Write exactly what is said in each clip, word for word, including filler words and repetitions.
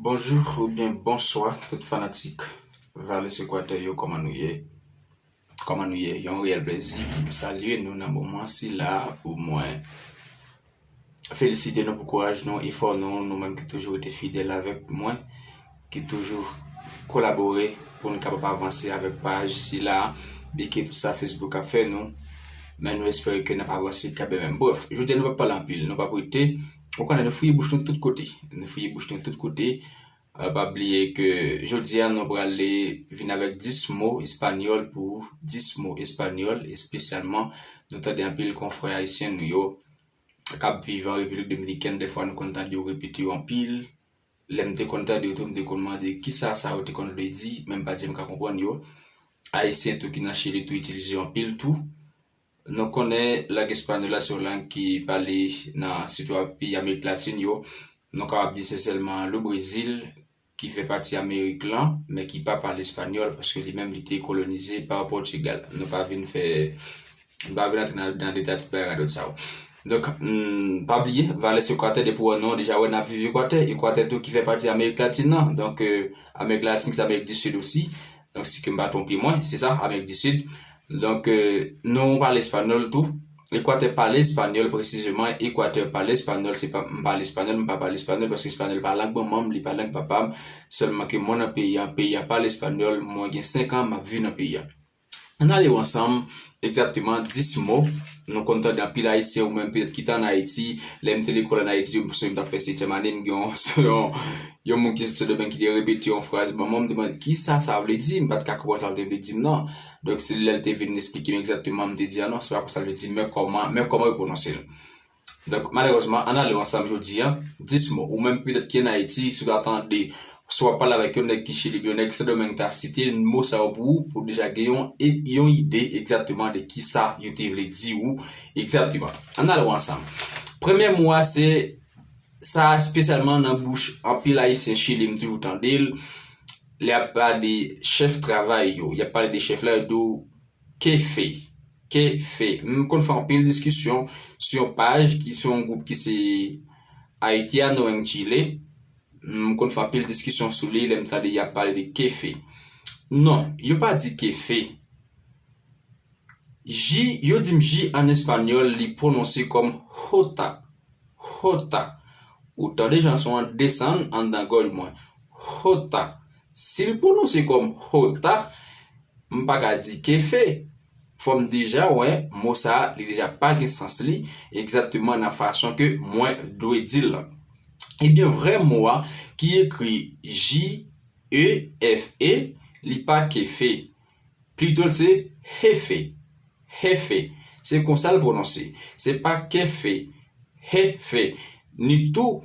Bonjou oubyen bonswa tout fanatik Vales Ekwatè yo, kòman nou ye? Kòman nou ye? Yon reyèl plezi pou m salye nou nan moman sila pou mwen felisite nou pou kouraj nou, efò nou, nou menm ki toujou rete fidèl avèk mwen, ki toujou kolabore pou n kapab avanse avèk paj sila, byenke tout sa Facebook ap fè nou, men nou espere ke n ap avanse kanmenm. Brèf, jodi a nou p ap pale anpil, nou p ap rete, ou konnen nou fouye bouch nou tout kote, nou fouye bouch nou tout kote. Euh, pa bliye ke jodi a nou prale vin avèk dis mo espanyòl pou dis mo espanyòl, espesyalman nou tande anpil konfrè ayisyen nou yo k ap viv an Repiblik Dominikèn, dèfwa nou konn tande yo repete yo anpil. Lè m te konn tande yo tou, m te konn mande kisa sa yo te konn vle di, men m pa t janm ka konprann yo. Ayisyen tou ki nan Chili tou itilize yo anpil tou. Nou konnen lang espanyòl la se yon lang ki pale nan sitou peyi Amerik Latin yo. Nou kapab di se sèlman le Brezil ki fè pati Amerik lan, men ki pa pale espanyòl, paske li menm li te kolonize pa Pòtigal. Nou pa vin fè, nou pa vin antre nan, nan detay tout bagay radòt sa yo. Donk, hmm, pa bliye, Vales Ekwatè, depi w wè non, deja wè n ap viv Ekwatè. Ekwatè tou ki fè pati Amerik Latin nan. Donk, euh, Amerik Latin, ki se Amerik di Sid osi. Donk, si ke m pa twonpe mwen, se sa, Amerik di Sid. Donk, euh, nou pale espanyòl tou. Ekwatè pale espanyòl, presizeman, Ekwatè pale espanyòl, se pa m pale espanyòl, m pa pale espanyòl, paske espanyòl pa lang manman m, li pa lang papa m, sèlman ke mwen nan peyi a, peyi a pale espanyòl, mwen gen senk an, m ap viv nan peyi a. Ann ale w ansanm, egzakteman dis mo. Nou konn tande anpil Ayisyen, ou menm petèt ki te ann Ayiti, lè m te lekòl ann Ayiti, m sonje m t ap fè setyèm ane, m gen yon, yon, yon moun ki soti Sendomeng ki te repete yon fraz ban mwen, m te mande, "Kisa sa vle di?" M pa t ka konprann sa l te vle di m nan. Donk, se lè l te vin esplike m egzakteman, m te di, "A non, se pa konsa l vle di, men kòman, men kòman yo pwononse l." Donk, malerezman, ann ale w ansanm jodi a, dis mo. Ou menm petèt ki ann Ayiti, si w ta tande, si w ap pale avèk yon nèg ki Chili, yon nèg Sendomeng, ta site mo sa yo pou ou, pou w deja gen yon, e, yon ide egzakteman de kisa yo te vle di ou egzakteman. Ann ale w ansanm. Premye mo a se, sa espesyalman nan bouch anpil Ayisyen Chili, m toujou tande l, lè y ap pale de chèf travay yo, y ap pale de chèf la, yo di w, "Qué fe? Qué fe?" M konn fè anpil diskisyon sou yon paj ki se yon gwoup ki se Haitiano en Chile. M konn fè anpil diskisyon sou li lè m tande y ap pale de "qué fe?" Non, yo pa di "qué fe?" J, yo di m J an espanyòl, li pwononse kòm "jota". "Jota". Ou tande jan son an desann anndan gòj mwen. "Jota". Si l pwononse kòm "jota", m pa ka di "qué fe?" Fò m deja wè mo sa a, li deja pa gen sans li egzakteman nan fason ke mwen dwe di l lan. Ebyen, vrè mo a ki ekri J E F E, li pa "qué fe?" Plito l se "jefe". "Jefe". Se konsa l pwononse. Se pa "qué fe?" "Jefe". Ni tou,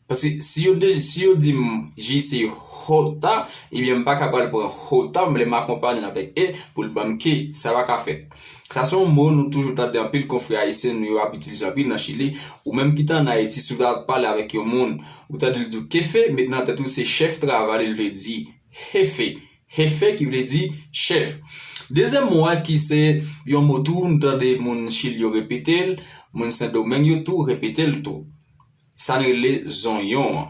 paske si yo de, si yo di m J se "jota", ebyen m pa ka pral pran "jota", m vle m akonpanye l avèk "e" pou l ban m "qué". Sa pa ka fèt. Sa se yon mo nou toujou tande anpil konfrè ayisyen nou yo ap itilize anpil nan Chili. Ou menm ki te ann Ayiti, si w ta pale avèk yon moun, ou tande l di w "qué fe?", met nan tèt ou se chèf travay li vle di, "jefe". "Jefe" ki vle di chèf. Dezyèm mo a ki se yon mo tou, nou tande moun Chili yo repete l, moun Sendomeng yo tou repete l tou. Sa n rele zonyon an.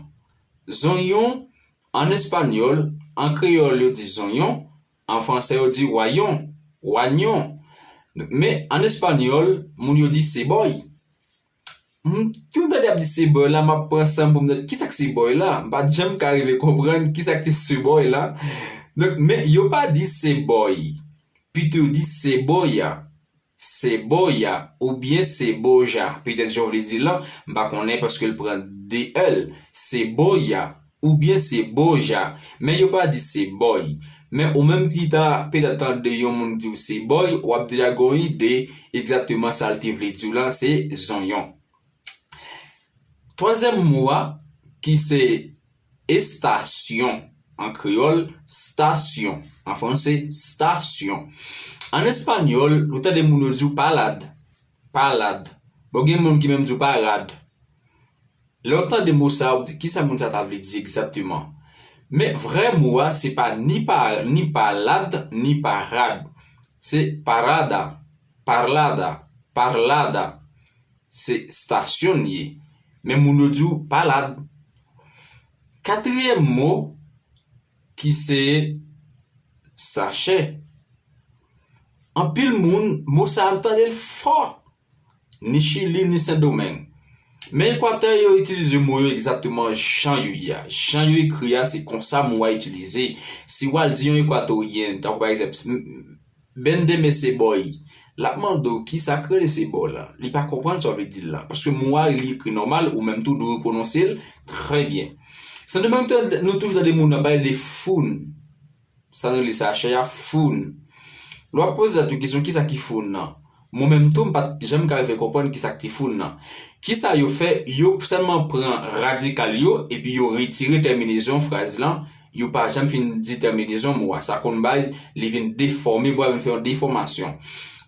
Zonyon, an espanyòl, an kreyòl yo di zonyon, an fransè yo di wayon, wanyon. Men an espanyòl, moun yo di sebòy. M toujou tande y ap di sebòy la, m ap pran san m pou m tande kisa k sebòy la. M pa t janm ka rive konprann kisa k te sebòy la. Donk, men yo pa di sebòy. Pito yo di seboya. Seboya oubyen seboja. Petèt jan w vle di l lan, m pa konnen paske l pran de L. Seboya oubyen seboja. Men yo pa di sebòy. Men ou menm ki ta petèt tande yon moun di w sebòy, w ap deja gen yon ide egzakteman sa l te vle di w lan, se zonyon. Twazyèm mo a, ki se estasyon, an kreyòl, stasyon, an franse, stasyon. An espanyòl, ou tande moun yo di w palad, palad. Bon, gen moun ki menm di w parad. Lè w tande mo sa, w ap di, "Kisa moun sa ta vle di egzakteman?" Men vrè mo a, se pa ni pa, ni palad, ni parad. Se parada, parlada, parlada. Se stasyon l ye. Men moun yo di w palad. Katriyèm mo ki se sachè. Anpil moun, mo sa a n tande l fò. Ni Chili, ni Sendomeng. Men Ekwatè, yo itilize mo yo egzakteman jan yo ye a. Jan yo ekri a, se konsa mo a itilize. Si w al di yon Ekwatoryen, tankou pa egzanp, Bende me se bòy. L ap mande w kisa k rele se bò la. Li pa konprann sa w vle di l la. Paske mo a li ekri nòmal, ou menm tou dwe pwononse l trè byen. Sendomeng, nou toujou tande moun nan pale de foun. Sa nou rele sachè a foun. Lè w ap poze tèt ou kesyon kisa ki foun nan? Mwen menm tou, m pa t janm ka rive konprann kisa k te foun nan. Kisa yo fè? Yo sèlman pran radikal yo, epi yo retire tèminezon fraz lan, yo pa janm fin di tèminezon mo a. Sa konn bay, li vin defòme, bò a vin fè yon defòmasyon.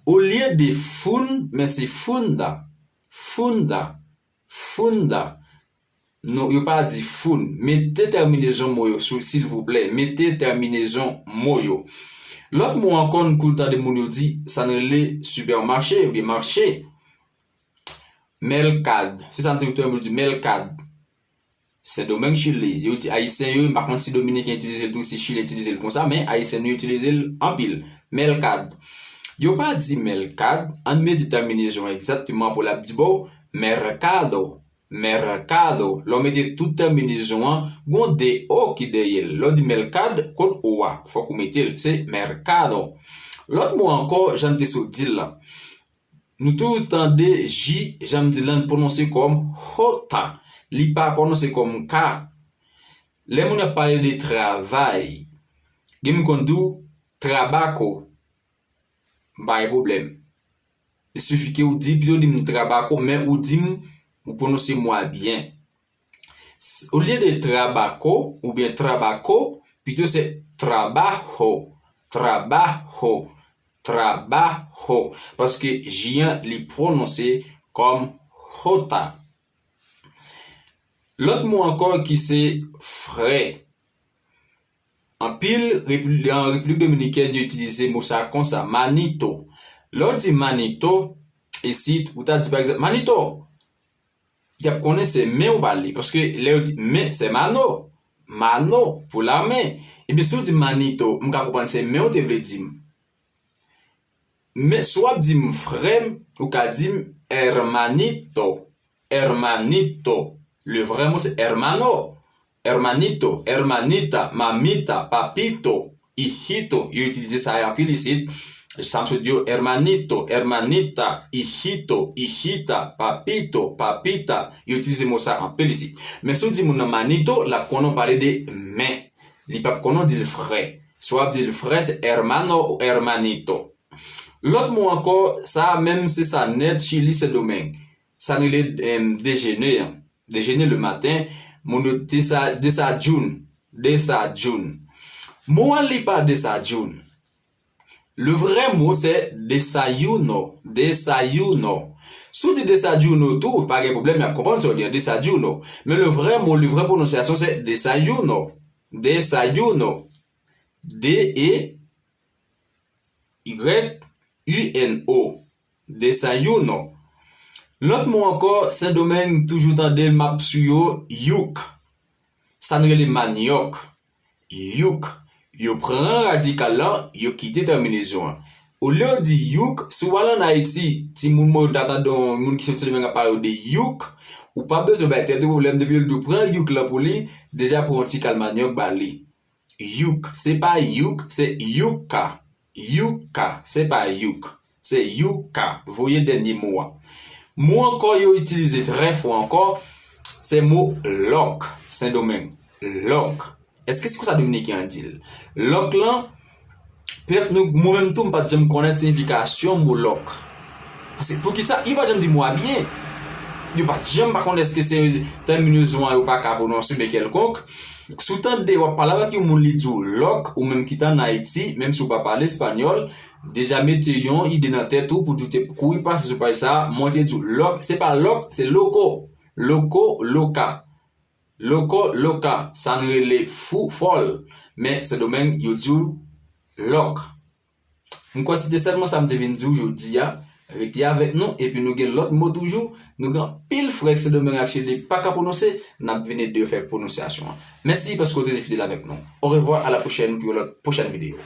Olye de foun, men se founda. Founda. Founda. Non, yo pa di foun. Mete tèminezon mo yo sou, silvouplè. Mete tèminezon mo yo. Lòt mo ankò, n kou tande moun yo di, sa n rele sipèmache oubyen mache. Mèlkad. Se sa n toujou tande moun yo di, mèlkad. Sendomeng, Chili. Yo di, Ayisyen yo, m pa konn si Dominiken itilize l tou, si Chili itilize l konsa, men Ayisyen nou itilize l anpil. Mèlkad. Yo pa di mèlkad, ann mete tèminezon egzakteman pou l ap di ba w, mercado. Mercado. Lè w mete tout tèminezon an, gon de o ki dèyè l. Lè w di mèlkad, kot o a? Fòk ou mete l. Se mercado. Lòt mo ankò, jan n te sot di l la. Nou toujou tande J, jan m di l la, n pwononse kòm J. Li pa pwononse kòm K. Lè moun ap pale de travay, gen moun konn di w trabako. M pa gen pwoblèm. Il suffit ke ou di, pito di m trabako, men ou di m, ou pwononse mo a byen. S-, olye de trabako oubyen trabako, pito se trabajo, trabajo, trabajo. Paske J an, li pwononse kòm J. Lòt mo ankò ki se frè. Anpil Repli-, an Repiblik Dominikèn, yo itilize mo sa konsa, manito. Lè w di manito, isit, ou ta di, pa egzanp, manito, y ap konnen se men ou pale. Paske lè yo di men, se mano. Mano, pou lamen. Ebyen, si w di manito, m ka konprann se men ou te vle di m. Men, si w ap di m frè m, ou ka di m hermanito. Hermanito. Le vrai mot, c'est hermano. Hermanito, hermanita, mamita, papito, hijito. Yo itilize sa anpil isit. Sa m sot di yo, hermanito, hermanita, hijito, hijita, papito, papita. Yo itilize mo sa anpil isit. Men si w di moun nan manito, l ap konnen w pale de men. Li p ap konnen w di l frè. Si w ap di l frè, se hermano ou hermanito. Lòt mo ankò, sa a menm se sa nèt, Chili, Sendomeng. Sa n rele, em, dejene an. Dejene le maten, moun yo desa-, desayun, desayun. Mo a li pa desayun. Le vrai mot, c'est desayuno, desayuno. Si w di desayuno tou, pa gen pwoblèm, y ap konprann sa w di an, desayuno. Men le vrai mot, le vrai pwononsyasyon, se desayuno, desayuno. D E Y U N O. Desayuno. Lòt mo ankò, Sendomeng toujou tande m ap sou yo, youk. Sa n rele manyòk. Youk. Yo pran radikal lan, yo kite tèminezon an. Olye yo di youk, si w al ann Ayiti, timoun mwen yo ta tande yon moun ki soti Sendomeng ap pale yo de youk, ou pa bezwen bay tèt ou pwoblèm, depi yo di w pran youk lan pou li, deja pran yon ti kal manyòk ba li. Youk. Se pa youk, se yuka. Yuka. Se pa youk. Se yuka. Voye dènye mo a. Mo ankò yo itilize trè fò ankò, se mo lòk, Sendomeng. Lòk. Èske se konsa Dominiken an di l? Lòk lan, petèt nou, mwen menm tou, m pa t janm konnen siyifikasyon mo lòk. Paske poukisa? Yo pa t janm di mo a byen. Yo pa t janm pa konn èske se tèminezon an yo pa ka pwononse oubyen kèlkonk. Si w tande w ap pale avèk yon moun, li di w lòk, ou menm ki t ann Ayiti, menm si w pa pale espanyòl, deja mete yon ide nan tèt ou pou di w te kouri pase sou paj sa a, mwen te di w lòk, se pa lòk, se loko. Loko, loka. Loko, loka, sa n rele fou, fòl. Men Sendomeng, yo di w lòk. M kwè se te sèlman sa m te vin di w jodi a. Rete avèk nou, epi nou gen lòt mo toujou. Nou gen anpil frè Sendomeng ak Chili pa ka pwononse, n ap vin ede yo fè pwononsyasyon an. Mèsi paske w te fidèl avèk nou. Orevwa, a la pwochèn pou yon lòt pwochèn videyo.